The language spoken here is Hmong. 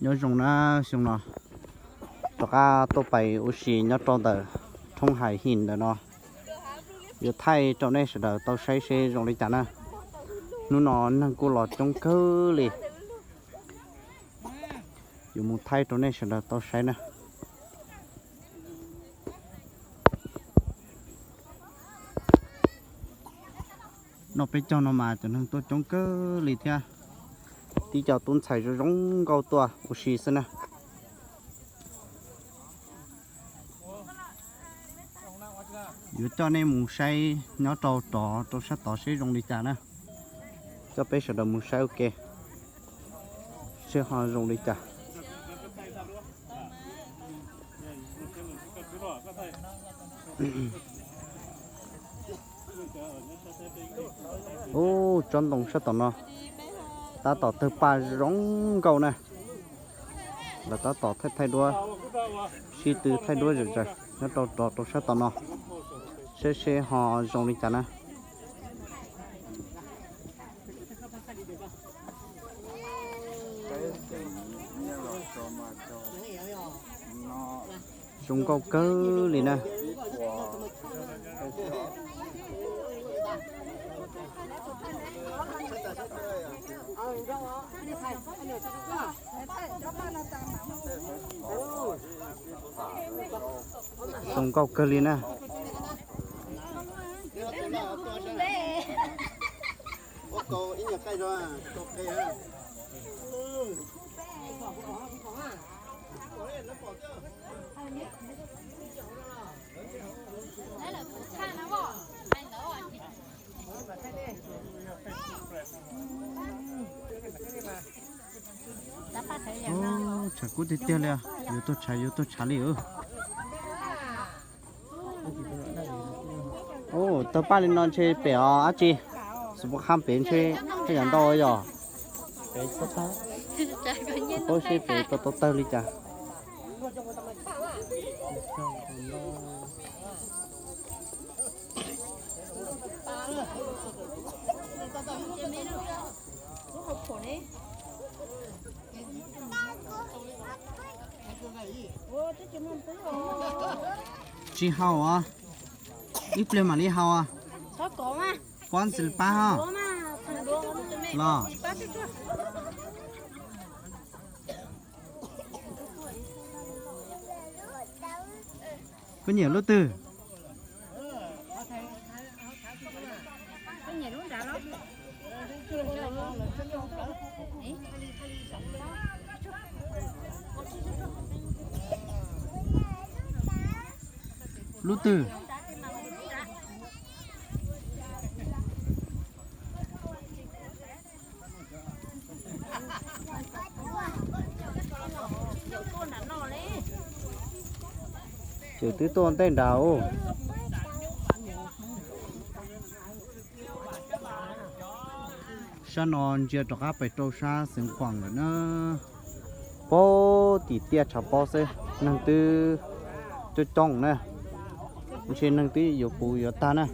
Nyob zoo na, xyoo no rov qab tuaj pais ua si nyob rau ntawm thoob Hais Him ntawm no, yuav thaij rau nej sawv daws tau saib seb zoo li cas na. Hnub no neeg kuj los coob kawg li, yuav mus thaij rau nej sawv daws tau saib na. Noj peb caug no mas cov neeg tuaj coob kawg li thiab. Tib co tub ntxhais zoo zoo nkauj tuaj ua si xwb na. Yuav coj nej mus saib nyob rau rov rau sab tod seb zoo li cas na. Coj peb sawv daws mus saib ua ke seb ho zoo li cas. Ub, tsob ntoo sab tom no tab tom tawg paj zoo nkauj na. Lawv tab tom thaij thaij duab, sib tw thaij duab zom zaws nyob rau rov rau sab tom no, seb seb ho zoo li cas na. Zoo nkauj kawg li na. Zoo nkauj kawg li na. Tshav kub tiag tiag li, yuav tuag tshav yuav tuag tshav li. Ub, tawg paj li no ntshe pem os dab tsi? Xus pos khab pem ntshe tej yam ntau yog. Paub seb pem tau tau tawg li cas. Tsis haus os, ib pliag mam li haus. Pob ntxim pab ho. Los. Koj nyiam lub twg? Lub twg? Ces twb tuaj ntej nrad. Sab no ntsia rov qab pem rau sab Xeev Khuam lawm na. Pab tim tiaj tshav pob xwb, neeg twb coob coob na, ntshe neeg twb yuav puv yuav tag na.